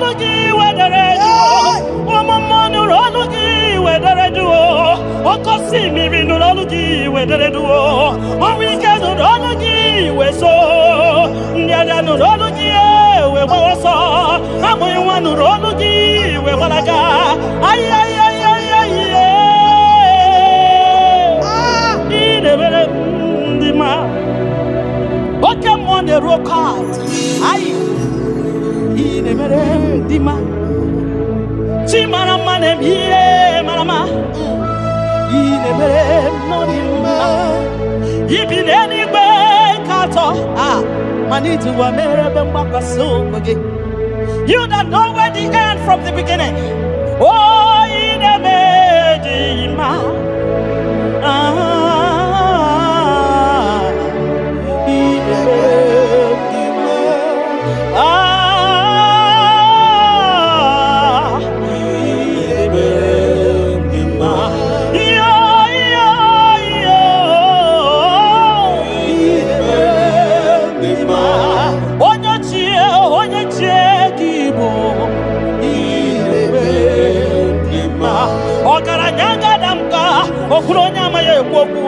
olu gị wedere jụụ. Ụmụ mmụọ nụrụ olu gị wedere jụụ. Oke osimiri nụrụ olu gị wedere jụụ. Ọnwụ ike nụrụ olu gị weso. Ndị agha nụrụ olu gị wee gbawa ọsọ. Amụghị nwa nụrụ olu gị wee gbalaga. Ayi ayi ayi ayi ayi. Ị na-emere m dị mma. Oke mmụọ na-eru oke ala. Ayi. Ị na-emere m dị mma. Chi mara mma na-eme ihe mara mma. Ị na-emere m n'ọdị mma. Ibi n'eluigwe nke atọ a mana iji ụwa mere ebe mgbakwasị ụkwụ gị. You that know where the end from the beginning. Oh, ị na-eme dị mma. Ah, ị na-eme dị mma. Ah, ị na-eme dị mma. Yo, yo, yo. Ị na-eme dị mma. Onye chie, onye chie gị bụ. Ị na-eme dị mma. Ọgaranya gada mka, okwuru onye amaghị ekwu okwu.